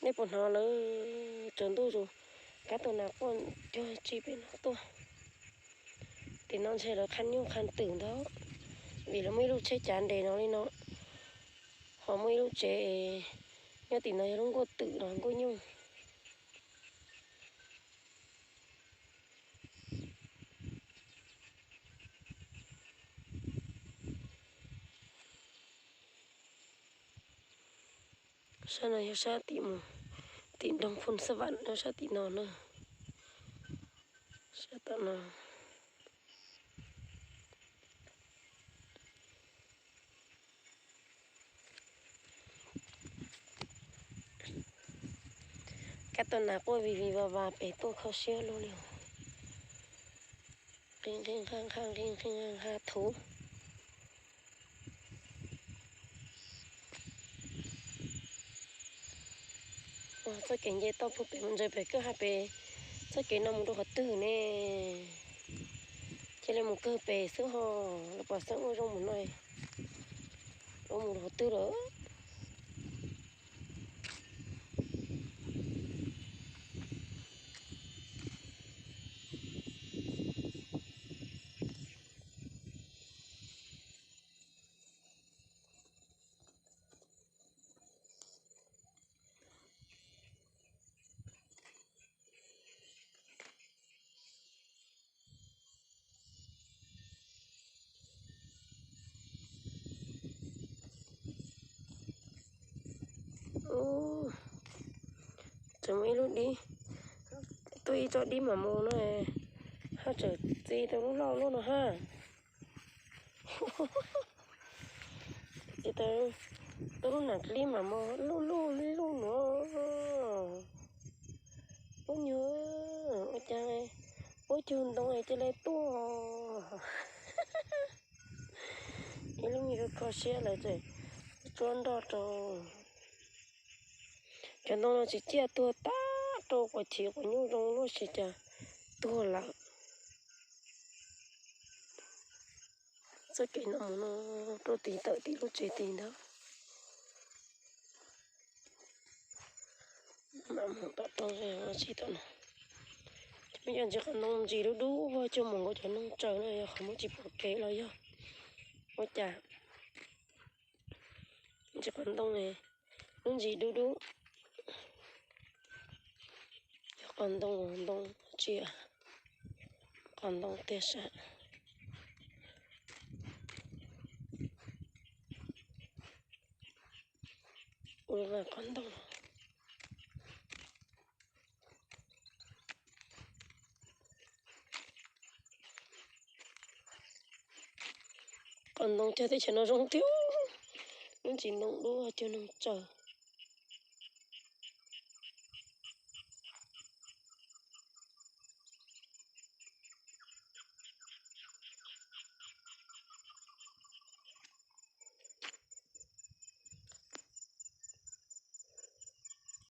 Peb puas hnov lawv tsaus ntuj zus, kab tus nas quaj cuag tsi pem no tuaj. Tim no ntshe lawv qha nyuj qha twm ntag, vim lawv muaj ib lub tsheb cav nres no li no, ho muaj ib lub tsev nyob tim no yog lub nkuaj twm los nkuaj nyuj. Sab no yog sab tim mus, tim nroog Phoos Xab Vam no, sab tim no na, sab tom no. Kab tus nas quaj vij vij vaj vaj pem tuaj kho siab luaj li, nqi nqi nqa nqa nqi nqi nqa nqa thuv. Txoj kev nce toj puag pem mus ntsaws pem kawg ha pem, txoj kev no mus rau qhov twg ne? Cia li mus kawg pem xwb ho, los pom xeeb ua zoo mus no, ua mus rau qhov twg lawm. Tseem muaj ib lub dib, tuaj ib tsob dib mam mus no, haj tseem txi tau lub loj loj no ha. Txi tau, tau lub nam dib mam mus luj luj luj luj no. Ub nyuag, ua cas ua cug ntoo cia li tuaj. Ib lub me kho siab lawm tseem tsuab nroj rau. Cov ntoo no tsis ciaj tuag tag rau quav chiv quav nyuj zoo luaj si cas tuag lawm. Txoj kev no mus no rau tim tawm tim lub tsev tid ntag. Mam mus tom roob tsis tom no. Cov me cov ntsis qos ntoo ntsis dub dub ua cuag mus nkaus cov noog tsaws no yog qhov muag tsis pom kev los yog ua cas. Ntsis qos ntoo, lub ntsis dub dub. Yog qos ntoo, ntoo tsi, qos ntoo tiag sas. Ua qos ntoo. Qos ntoo cog teb chaws no zoo tiag. Lub ntsis ntoo dub cuag noog tsaws.